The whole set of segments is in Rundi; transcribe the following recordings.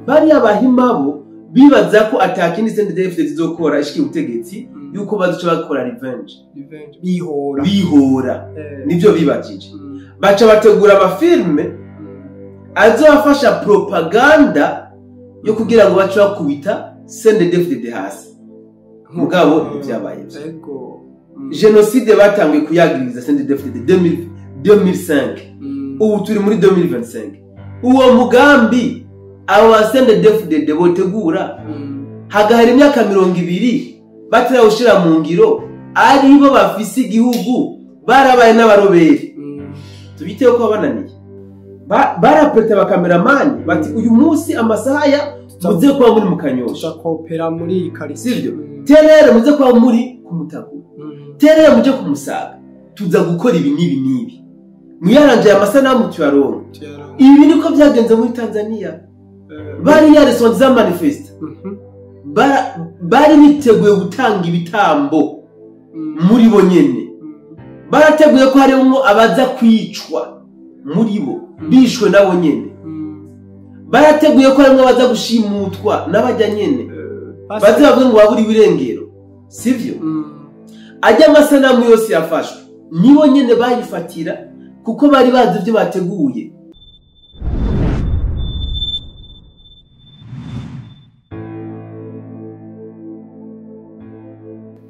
Bariya bahima bo bibaza ko atakindi CNDD-FDD izokora ishikiye ubutegetsi, yuko bazoca bakora revenge, bihora, bihora. Nivyo bibajije. Baca bategura amafilme azobafasha propaganda yo kugira ngo bace bakubita CNDD-FDD hasi. Mugabo ivyabaye ivyo. Jenoside batanguye kuyagiriza CNDD-FDD 2005. Ubu turi muri 2025. Uwo mugambi abo ba CNDD-FDD botegura hagahera imyaka 20 batarawushira mu ngiro, aribo bafise igihugu barabaye n'abaroberi. Tubiteho ko bananiye. Barapeta abakameramani bati uyu munsi amasaha ya muze kuba muri mu Kanyosha, tukopera muri karisi, sivyo? Terere muze kuba muri ku Mutakura, terere muje ku Musaga, tuza gukora ibi n'ibi n'ibi. Mwiyaranje amasanamu tuyaronka. Ibi niko byagenze muri Tanzania. Bari yaresonze manifeste, bari biteguye gutanga ibitambo muri bo nyene. Barateguye ko harimo abaza kwicwa muri bo, bishwe nabo nyene. Barateguye ko harimo abaza gushimutwa n'abajya nyene, baze bavuge ngo baburi ibirengero, sivyo? Ajya amasanamu yose yafashwe nibo nyene bayifatira, kuko bari bazi ibyo bateguye.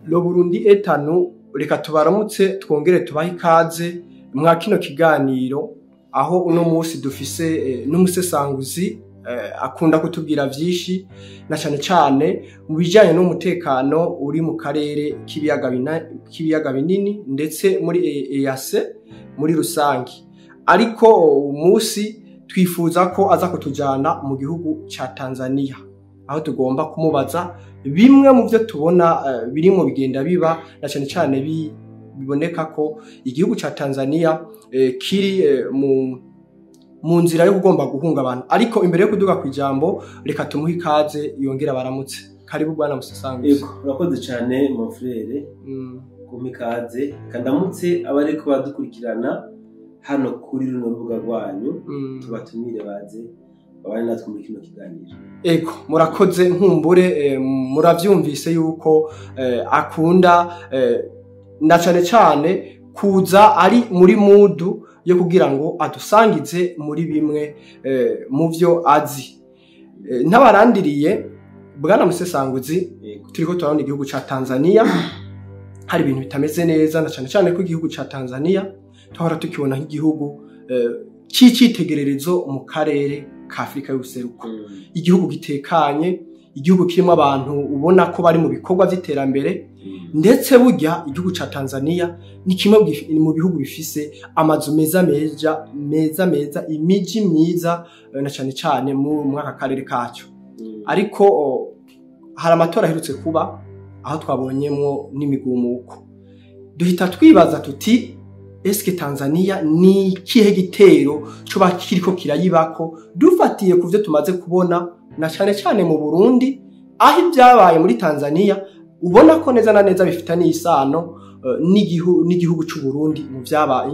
Le Burundi etanu, reka tubaramutse twongere tubahe ikaze mwa kino kiganiro, aho uno munsi dufise n'umusesanguzi akunda kutubwira vyinshi na cane cane mu bijanye n'umutekano uri mu karere k'ibiyaga binini ndetse muri EAC muri rusangi. Ariko umunsi twifuza ko aza kutujana mu gihugu ca Tanzania, aho tugomba kumubaza bimwe mu byo tubona birimo bigenda biba na cane cane biboneka ko igihugu ca Tanzania kiri mu nzira yo kugomba guhungabana. Ariko imbere yo kuduga kwijambo, reka tumuhe ikaze yongera baramutse. Karibu bwana Musesanguzi. Yego, urakoze cyane mon frère kumpa ikaze. Kandamutse abariko badukurikirana hano kuri runo rubuga rwanyu, tubatumire baze babane natwe muri kino kiganiro. Ego, murakoze. Nkumbure muravyumvise yuko akunda na cane cane kuza ari muri mudu yo kugira ngo adusangize muri bimwe mu vyo azi. Ntabarandiriye bwana Musesanguzi, turiko turabona igihugu ca Tanzania hari ibintu bitameze neza, na cane cane ko igihugu ca Tanzania tuhora tukibona nk'igihugu c'icitegererezo mu karere ka Afrika y'ubuseruko. Igihugu gitekanye, igihugu kirimo abantu ubona ko bari mu bikorwa vy'iterambere, ndetse burya igihugu ca Tanzania ni kimwe mu bihugu bifise amazu meza meza meza meza, imiji myiza, na cane cane mu aka karere kacu. Ariko hari amatora aherutse kuba aho twabonyemwo n'imigumuko, duhita twibaza tuti eske Tanzania ni kihe gitero coba kiriko kirayibako, dufatiye ku vyo tumaze kubona na cane cane mu Burundi, aho ibyabaye muri Tanzania ubona ko neza na neza bifitanye isano n'igihugu c'u Burundi mu vyabaye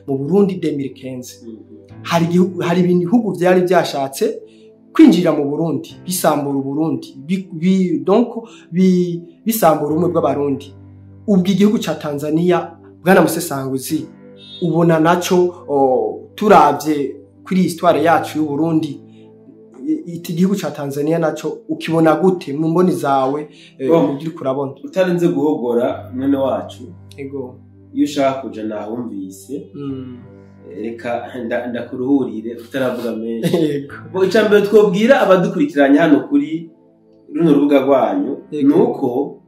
mu Burundi 2015. Hari ibihugu vyari byashatse kwinjira mu Burundi, bisambura Burundi, donc bisambura ubumwe bw'Abarundi. Ubwo igihugu ca Tanzania bwana Musesanguzi ubona naco turavye kuri histoire yacu y'u Burundi, iki gihugu ca Tanzania naco ukibona gute mu mboni zawe uri kurabona? Utarinze guhogora mwene wacu. Ego, iyo ushaka kuja nahumvise, reka ndakuruhurire utaravuga menshi. Bo icambere twobwira abadukurikiranye hano kuri runo rubuga rwanyu nuko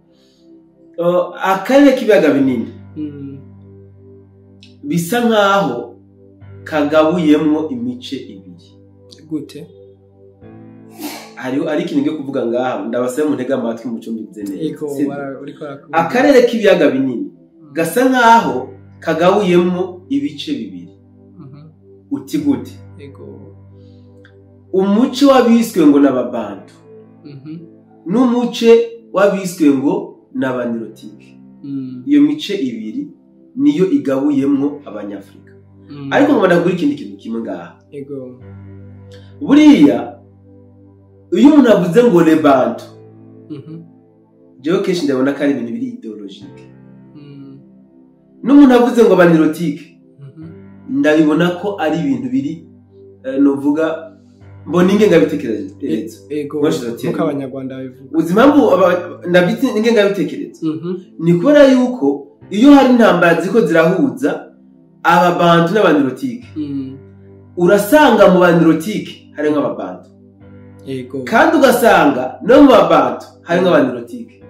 akarere k'ibiyaga binini bisa nkaho kagabuyemwo imice ibiri. Gute? Hariho ari ikintu ngiye kuvuga ngaha, ndabasaba muntege amatwi muco mbivuze neza. Akarere k'ibiyaga binini gasa nkaho kagabuyemwo ibice bibiri. Uti gute? Umuce wabiswe ngo n'ababantu, n'umuce wabiswe ngo n'abanirotike. Iyo mice ibiri niyo igabuyemwo abanyafrika. Ariko ngomba kuri ikindi kintu kimwe ngaha. Buriya Iyo umuntu avuze ngo les Bantu, jewe kenshi ndabona ko ari ibintu biri idéologique. N'umuntu avuze ngo aba nilotiques, ndabibona ko ari ibintu biri novuga mbona ingengabitekerezo. Nkuko Abanyarwanda babivuga. Uzi impamvu ndabyita ingengabitekerezo? Ni kubera yuko iyo hari intambara ziko zirahuza aba Bantu n'aba nilotiques, urasanga mu ba nilotiques harimo Ababantu, kandi ugasanga no mu Babantu harimo aba nilotiques.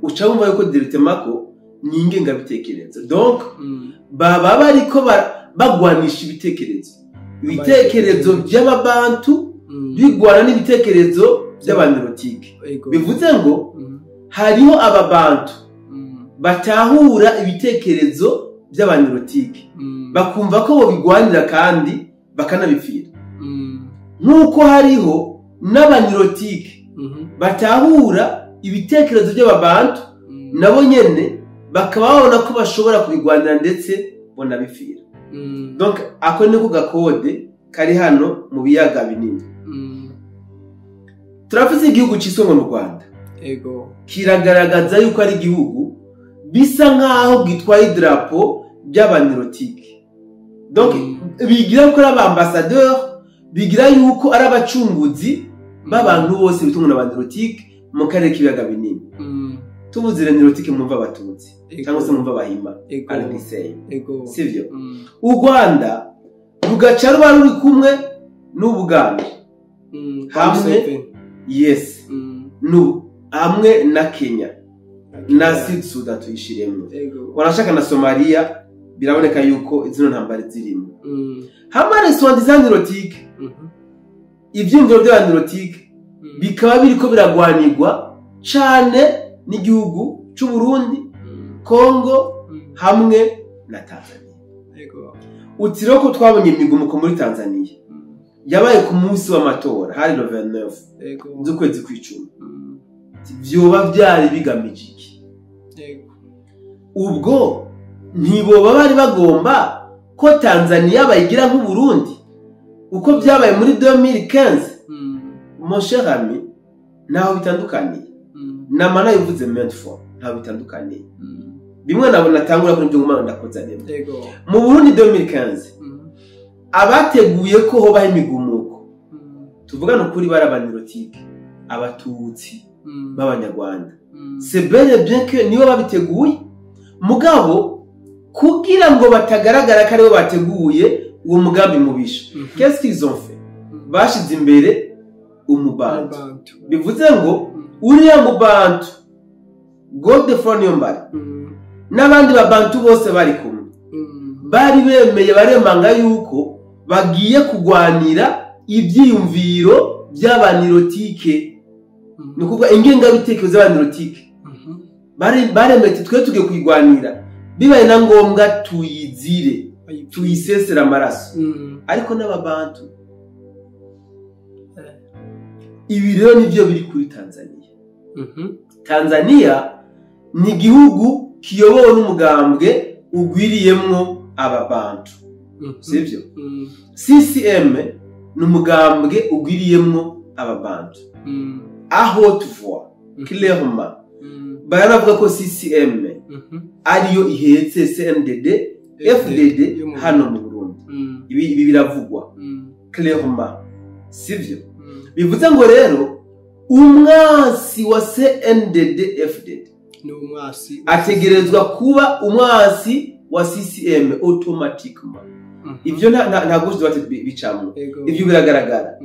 Uca wumva yuko directement ko ni ingengabitekerezo. Donc baba bariko bagwanisha ibitekerezo by'Ababantu bigwana n'ibitekerezo by'aba nilotiques. Bivuze ngo hariho Ababantu batahura ibitekerezo by'aba nilotiques, bakumva ko bobigwanira kandi bakanabipfira, nk'uko hariho n'aba nilotiques batahura ibitekerezo by'Ababantu, nabo nyene bakaba babona ko bashobora kubigwanira ndetse bonabipfira. Donc ako niko gakode kari hano mu biyaga binini. Turafise igihugu ciswe ngo mu Rwanda. Kiragaragaza yuko ari igihugu bisa nk'aho gitwaye idarapo ry'aba nilotiques. Donc bigira ko ari aba ambassadeur, bigira yuko ari abacunguzi b'abantu bose bitwa ngo n'aba nilotiques mu karere k'ibiyaga binini. Tuvuze nilotique, mwumva Abatutsi cyangwa se mwumva Abahima, ari the same, sivyo? U Rwanda rugaca ruba ruri kumwe n'Ubuganda hamwe, yes, hamwe na Kenya na Sud Sudan tuyishiremo, wanashaka na Somalia. Biraboneka yuko zino ntambara zirimo hamwe les soi-disant nilotiques. Ivyiyumviro by'aba nilotiques bikaba biriko biragwanirwa cane n'igihugu c'u Burundi, Congo hamwe na Tanzania. Uti rero ko twabonye imigumuko muri Tanzania yabaye ku munsi w'amatora, hari le 29 z'ukwezi kw'icumi, vyoba vyari bigamije iki? Ubwo ntiboba bari bagomba ko Tanzania bayigira nk'Uburundi uko byabaye muri 2015? Mon cher ami, ntaho bitandukaniye. Nama nabivuze maintes fois, ntaho bitandukaniye. Bimwe nabo natangura kuri ibyo nguma ndakoza nemo. Mu Burundi 2015, abateguye ko hobaho imigumuko, tuvugane ukuri, bari aba nilotiques, Abatutsi b'Abanyarwanda. C'est bel et bien que nibo babiteguye, mugabo kugira ngo batagaragara ko aribo bateguye uwo mugambi mubisha, qu'est-ce qu'ils ont fait? Bashize imbere Umubantu. Abantu. Bivuze ngo uriya Mubantu Godefroid Niyombare n'abandi Babantu bose bari kumwe bari bemeye, baremanga yuko bagiye kugwanira ibyiyumviro by'aba nilotiques, ni ukuvuga ingengabitekerezo z'aba nilotiques. Baremeye ati twe tugiye kuyigwanira, bibaye na ngombwa tuyizire, tuyisesere amaraso. Ariko n'Ababantu. Ibi rero nibyo biri kuri Tanzania. Tanzania ni igihugu kiyobowe n'umugambwe ugwiriyemwo Ababantu, sibyo? CCM ni umugambwe ugwiriyemwo Ababantu. Aho tuvuga clairement, baranavuga ko CCM ariyo ihetse CNDD FDD Yo mu hano mu Burundi. Ibi biravugwa clairement, sivyo? Bivuze ngo rero umwasi wa CNDD FDD Ni umwasi ategerezwa kuba umwasi wa CCM automatiquement. Ivyo nta gauche droite bicamwo. Ivyo biragaragara.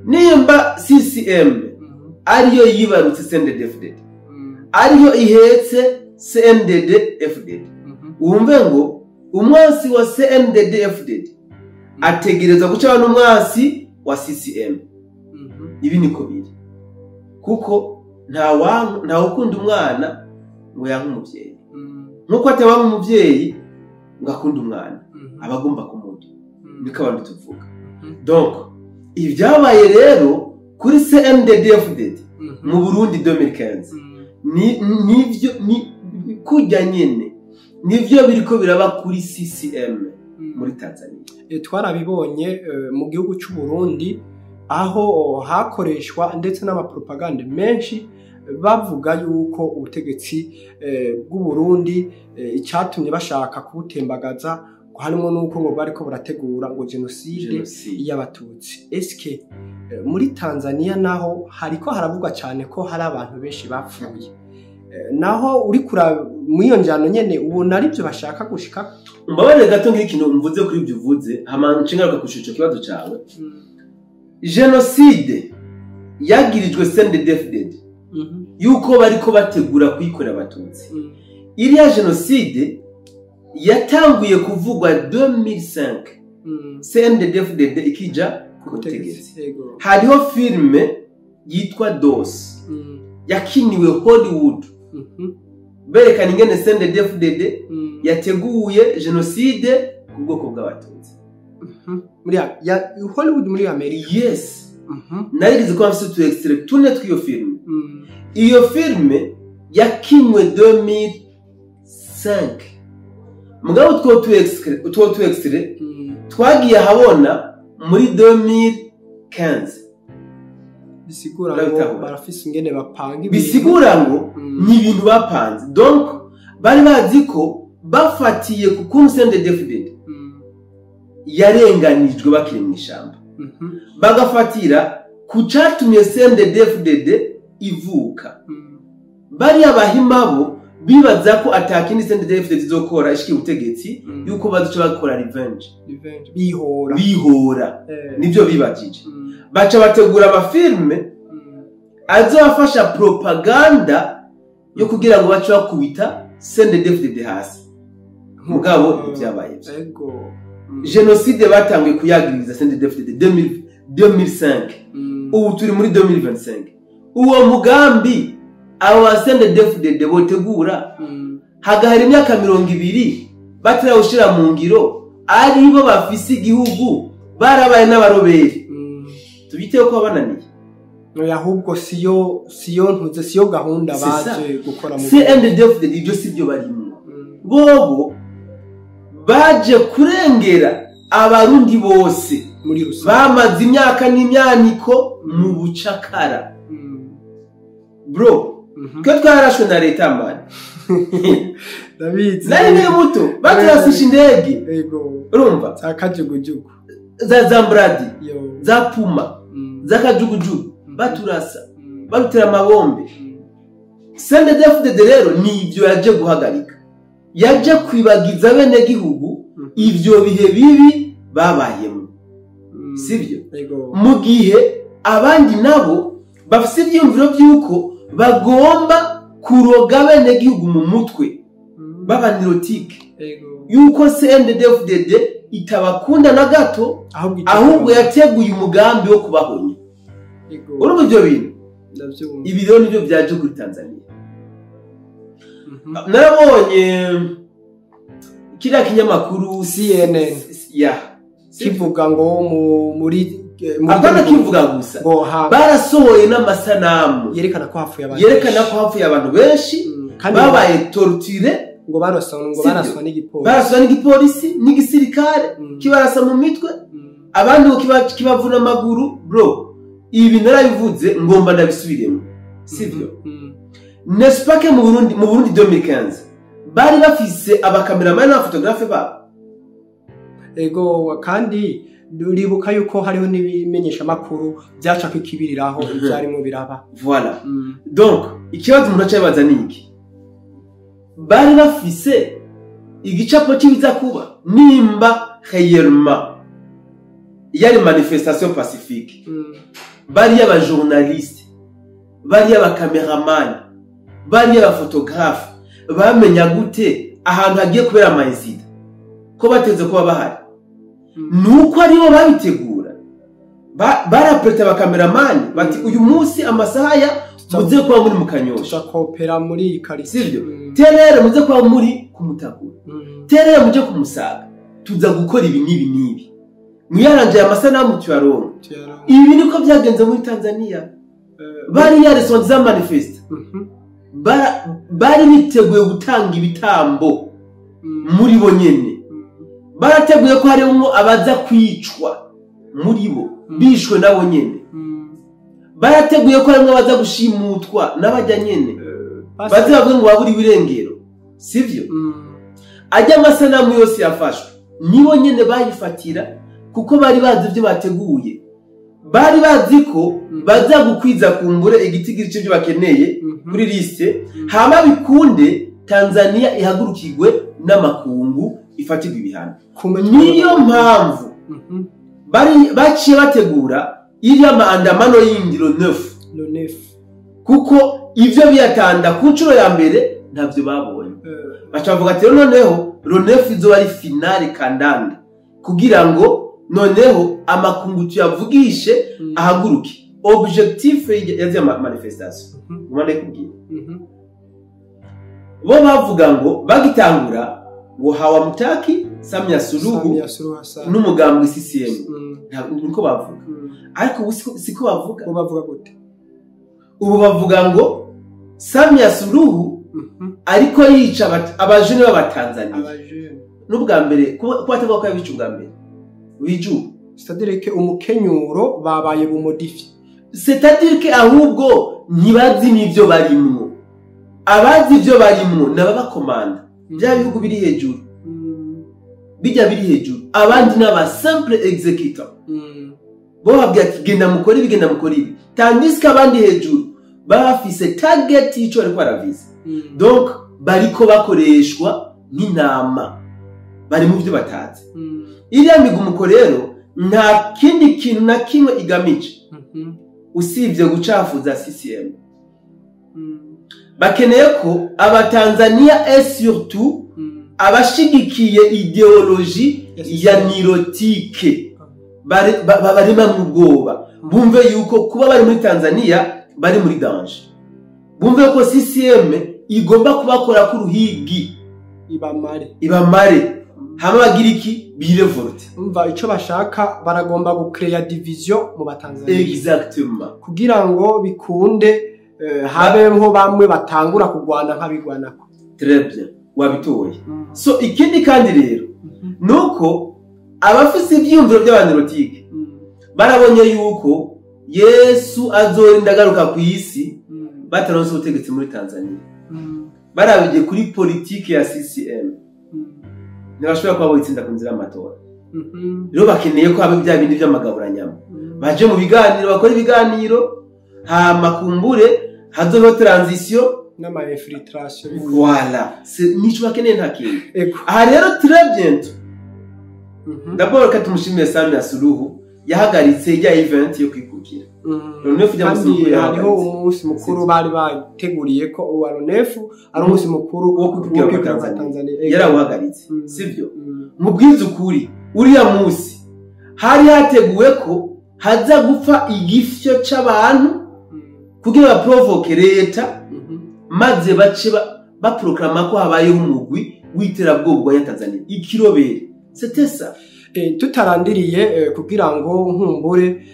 Nimba CCM ariyo yibarutse CNDD FDD, ariyo ihetse CNDD FDD, wumve ngo umwasi wa CNDD FDD ategerezwa guca n'umwasi wa CCM. Ibi niko biri, kuko nta ukunda umwana ngo yanke umuvyeyi, nkuko ataba umuvyeyi ngo akunde umwana, aba agomba kumurya. Niko abantu tuvuga. Donc ibyabaye rero kuri CNDD FDD mu Burundi 2015 ni nivyo, ni kujya nyene nivyo biriko biraba kuri CCM muri Tanzania. Twarabibonye mu gihugu cy'u Burundi. Aho hakoreshwa ndetse n'amapropagande menshi bavuga yuko ubutegetsi bw'u Burundi icyatumye bashaka kubutembagaza ngo harimo nuko ngo bariko burategura ngo genocide Jenoside. y'Abatutsi. Eske muri Tanzania naho hariko haravugwa cyane ko hari abantu benshi bapfuye? Naho uri kura muri iyo njyano nyene, ubona aribyo bashaka gushika? Mbabarire gato ngira ikintu mvuze kuri ibyo uvuze, hama nshingaruka ku ico kibazo cawe. Jenoside yagirijwe CNDD-FDD yuko bariko bategura kuyikorera Abatutsi, iriya jenoside yatanguye kuvugwa 2005, CNDD-FDD ikija ku butegetsi. Hariho filime yitwa Dos yakiniwe Hollywood, berekana ingene CNDD-FDD yateguye jenoside ku bwoko bw'Abatutsi. Muri ya Hollywood muri Amerika? Yes. Narigeze kuba mfise utu extrait tune tw'iyo filime. Iyo filime yakinwe 2005, mugabo utwo tu extrait twagiye ahabona muri 2015. Bisigura ngo Urabitahura. barafise ingene bapanga ibintu. Bisigura ngo ni ibintu bapanze. Donc bari bazi ko bafatiye ku kuntu CNDD-FDD yarenganijwe bakiri mu ishamba, bagafatira ku catumye CNDD-FDD ivuka, bariya Bahima bo bibaza ko atakindi CNDD-FDD izokora ishikiye ubutegetsi, yuko bazoca bakora revenge. Revenge. Bihora. Bihora. Nivyo bibajije. Baca bategura amafilme azobafasha propaganda yo kugira ngo bace bakubita CNDD-FDD hasi, mugabo ntibyabaye ivyo. Jenoside batanguye kuyagiriza CNDD-FDD 2005, ubu turi muri 2025. Uwo mugambi abo ba CNDD-FDD botegura hagahera imyaka 20 batarawushira mu ngiro, aribo bafise igihugu, barabaye n'abaroberi, tubiteho ko bananiye. Oya, ahubwo siyo ntuze, siyo gahunda C'est ça. baje gukora mu CNDD-FDD ibyo si byo barimwo. Bobo baje kurengera Abarundi bose muri rusange bamaze imyaka n'imyaniko mu bucakara. Bro, twe twarashwe na leta, man. Ndabizi. Nari nkiri muto baturasisha indege. Urumva? Za kajugujugu. Za Mbradi, yo za Puma, za kajugujugu, baturasa, barutera amabombe. CNDD-FDD rero ni ibyo yaje guhagarika, yaje kwibagiza bene gihugu ivyo bihe bibi babayemo, sibyo? Ego. Mu gihe abandi nabo bafise ivyiyumviro vy'uko bagomba kuroga bene gihugu mu mutwe, baba nirotike, yuko CNDD-FDD itabakunda na gato, ahubwo ahubwo yateguye umugambi wo kubahonya. Urumva ivyo bintu? Ndabyumva. Ibi rero nivyo vyaje kuri Tanzania. Narabonye kiriya kinyamakuru CNN. Ya. Kivuga ngo muri Apana kivuga gusa, ngo ha barasohoye n'amasanamu yerekana ko hapfuye abantu yerekana benshi. ko hapfuye abantu benshi, Kandi babaye torturé. ngo baraswa ngo Sibyo. baraswa n'igipolisi. Baraswa n'igipolisi n'igisirikare, kibarasa mu mitwe, abandi ngo kibavuna amaguru. Bro, ibi narabivuze, ngomba ndabisubiremo, sivyo? N'est-ce pas que mu Burundi 2015 bari bafise abakameramani n'abafotografe babo? Ego, kandi uribuka yuko hariho n'ibimenyeshamakuru byacako ikibiriraho ibyarimo biraba. Voilà. Donc ikibazo umuntu aca yibaza ni iki: bari bafise igicapo cy'ibiza kuba? Nimba réellement yari manifestation pacifique, bariya abajournaliste, bariya abakameramani, bariya abaphotographe bamenya gute ahantu hagiye kubera amayizida ko bateze kuba bahari? Nuko aribo babitegura. Barapreta abakameramani bati: "Uyu munsi amasaha ya muze kuba muri mu Kanyosha." Tuja kopera muri iyi karitsiye. Sivyo? Terere muze kuba muri kumutakura, terere muje kumusaga, tuza gukora ibi n'ibi n'ibi, mwiyaranje aya masanamu tuyaronka. Tuyaronka. Ibi niko byagenze muri Tanzania. Bariya resonza za manifeste bari biteguye gutanga ibitambo muri bo nyene. Barateguye ko harimwo abaza kwicwa muri bo, bishwe nabo nyene. Barateguye ko harimwo abaza gushimutwa n'abajya nyene, baze bavuge ngo babura ibirengero, sivyo? Ajya amasanamu yose yafashwe nibo nyene bayifatira, kuko bari bazi ibyo bateguye, bari bazi ko baza gukwiza kumbure igitigiri c'ivyo bakeneye kuri liste, hama bikunde Tanzania ihagurukirwe n'amakungu ifatirwe ibihano. Niyo mpamvu bari baciye bategura iriya maandamano yindi le 9, Le 9. Kuko ivyo biyatanda ku nshuro ya mbere ntavyo babonye. Baca bavuga ati noneho le 9 izoba ari finale kandanda, kugira ngo noneho amakungu tuyavugishe, ahaguruke. Objectif ya ziriya manifestation, nguma ndikubwira, bo bavuga ngo bagitangura ngo hawamtaki Samia Suluhu Samia Suluhu Hassan. N'umugambwe CCM. Niko bavuga, ariko ubu siko bavuga. Bo bavuga gute? Ubu bavuga ngo Samia Suluhu ariko yica abajene b'Abatanzania. Abajene. N'ubwa mbere kuba atavuga ko yabica ubwa mbere biju. C'est-à-dire que umukenyuro babaye bumodifié. C'est-à-dire que ahubwo ntibazi n'ivyo barimwo. Abazi ivyo barimwo n'ababakomanda bya bihugu biri hejuru, bijya biri hejuru, abandi n'aba simple exécutant. Bo babwira ati genda mukore ibi, genda mukore ibi, tandis que abandi hejuru baba bafise target y'ico bariko baraviza. Donc bariko bakoreshwa nk'intama, bari mu byo batazi. Iriya migumuko rero nta kindi kintu na kimwe igamije usibye gucafuza CCM. Bakeneye ko Abatanzania et surtout abashigikiye idéologie ya nilotique barema mu bwoba, bumve yuko kuba bari muri Tanzania bari muri danger, bumve ko CCM igomba kubakora ku ruhigi, ibamare. Ibamare, hama bagira iki? Birévolte. Umva, ico bashaka, baragomba gucréa division mu Batanzania. Exactement. Kugira ngo bikunde, habeho bamwe batangura kugwana nk'abigwanako. Très bien, wabitoye. So ikindi kandi rero nuko abafise ivyiyumviro by'abanilotique barabonye yuko Yesu azorinda agaruka ku isi bataronse ubutegetsi muri Tanzania. Barabije kuri politike ya CCM, ntibashobora kuba boyitsinda ku nzira y'amatora. Rero bakeneye ko haba bya bindi vy'amagaburanyama, baje mu biganiro, bakora ibiganiro, hama kumbure hazobeho transition n'ama infiltration. Voilà, nico bakeneye, nta kindi. Aha rero très bientôt, d'abord reka tumushimire Samia Suluhu yahagaritse ijya event yo kwikukira. Le 9 ujya Kandi musi mukuru hariho yahagaritse. umunsi mukuru bari bateguriye ko uwa le 9 ari umunsi mukuru wo kwikukira kwa kwa Tanzania. Tanzania. Yarawuhagaritse, sivyo? Mubwize ukuri, uriya munsi hari hateguwe ko haza gupfa igifyo c'abantu kugira baprovoke leta, maze bace baproclama ko habayeho umugwi w'iterabwoba urwanya Tanzania, ikirobere. C'était ça. Tutarandiriye, kugira ngo nkumbure,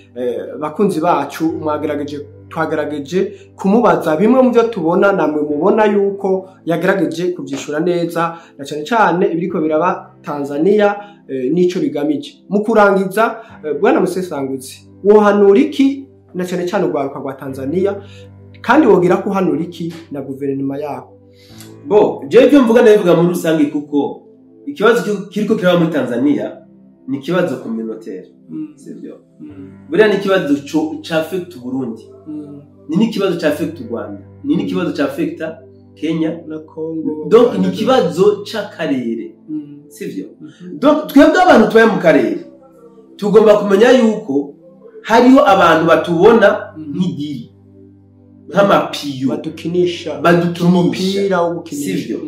bakunzi bacu, mwagerageje, twagerageje kumubaza bimwe mu byo tubona, namwe mubona yuko yagerageje kuvyishura neza, na cyane cyane ibiriko biraba Tanzania, n'ico bigamije. Mu kurangiza, bwana Musesanguzi, wohanura iki na cyane cyane urwaruka rwa Tanzania, kandi wogira ko uhanura iki na guverinoma yabo? Bo jewe ibyo mvuga ndabivuga muri rusange, kuko ikibazo kiriko kiraba muri Tanzania ni ikibazo communautaire, sivyo? Buriya ni ikibazo c'affecte Burundi, ni n'ikibazo c'affecte u Rwanda, ni n'ikibazo c'affecta Kenya na Congo. Donc ni ikibazo c'akarere, sivyo? Donc twebwe abantu tubaye mu karere tugomba kumenya yuko hariho abantu batubona nk'idiri, nk'amapiyo. Badukinisha. Badukinisha. Umupira wo gukinisha. Sivyo?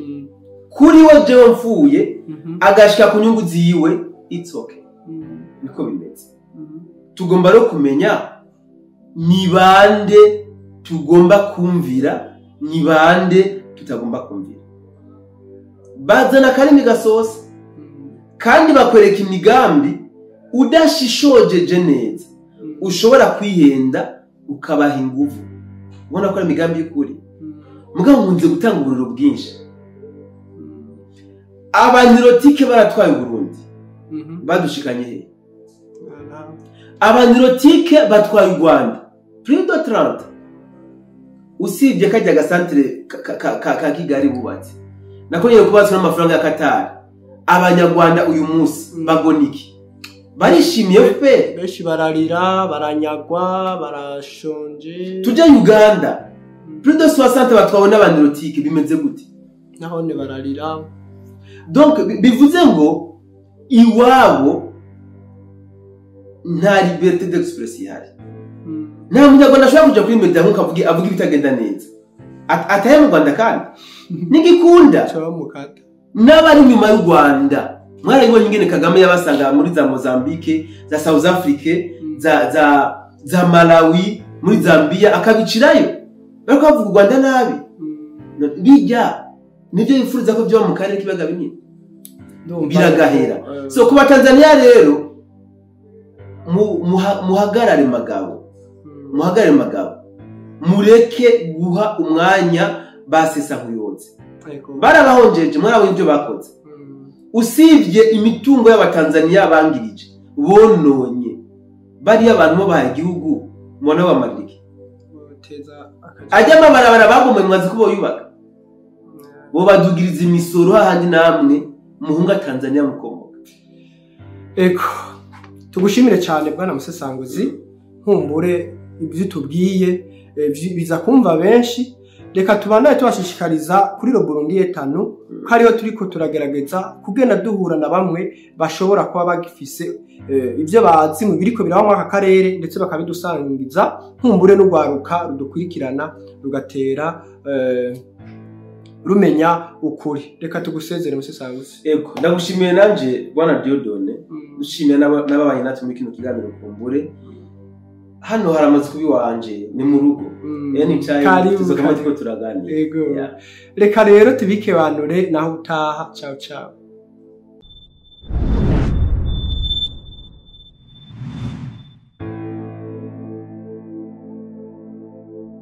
Kuri we jewe mfuye, agashika ku nyungu ziwe, it's okay. Niko bimeze. Tugomba rero kumenya ni bande tugomba kumvira, ni bande tutagomba kumvira. Bazana akarimi gasosa kandi bakwereka imigambi, udashishojeje neza ushobora kwihenda ukabaha inguvu, ubona ko ari imigambi y'ukuri. Mugabo nkunze gutanga uburiro bwinshi. Abanilotique baratwaye Uburundi, badushikanye he? Abanilotique batwaye u Rwanda, Plus de 30, usibye kajya gasantere ka Kigali bubatse, nako nyine kubatse n'amafaranga ya Qatar. Abanyarwanda uyu munsi bagoniki barishimiye FPR? Benshi bararira, baranyagwa, barashonje. Tujya Uganda, plus de 60 batwawe n'aba nilotiques, bimeze gute? Nahone bararira. Donc bivuze ngo iwabo nta liberté d'expression ihari. Nta munyarwanda ashobora kuja kuri media nkuko avuge ibitagenda neza. Ataye mu Rwanda, kandi ntigikunda. Mukata. N'abari inyuma y'u Rwanda mwarabibonye ingene Kagame yabasanga muri za Mozambique, za South Africa, za Malawi, muri Zambia, akabicirayo bariko bavuga u Rwanda nabi. Bijya nibyo yifuriza ko byoba mu karere k'ibiyaga binini. Ndumva Biragahera. yuko, So ku Batanzaniya rero, muhagarare magabo. Muhagarare magabo, mureke guha umwanya basesa nkuyonze. Barabahonjeje, mwarabonye ibyo bakoze. Usibye imitungo y'Abatanzaniya bangirije, bononye, bariya abantu bo bahaye igihugu mubona bamarira iki? Boteza Ajya amabarabara bagomwe, mwazi ko boyubaka, bo badugiriza imisoro hahandi namwe muhunga Tanzania mukomoka. Ego, tugushimire cyane bwana Musesanguzi. Nkumbure ibyo tubwiye biza kumva benshi. Reka tubandane tubashishikariza kuri Le Burundi etanu, ko ariyo turiko turagerageza kugenda duhura na bamwe bashobora kuba bagifise ibyo bazi mu biriko biraba muri aka karere, ndetse bakabidusangiza, nkumbure n'urwaruka rudukurikirana rugatera rumenya ukuri. Reka tugusezere, Musesanguzi. Ego, ndagushimiye nanje bwana Diodone, dushimiye n'ababaye natwe muri kino kiganiro. Kumbure hano hari amazu kubi wanje, ni mu rugo. Anytime. Karibu, tuzokama karibu. turiko turaganira. Ego. Yeah. Reka rero tubike banure, naho utaha. Ciao ciao.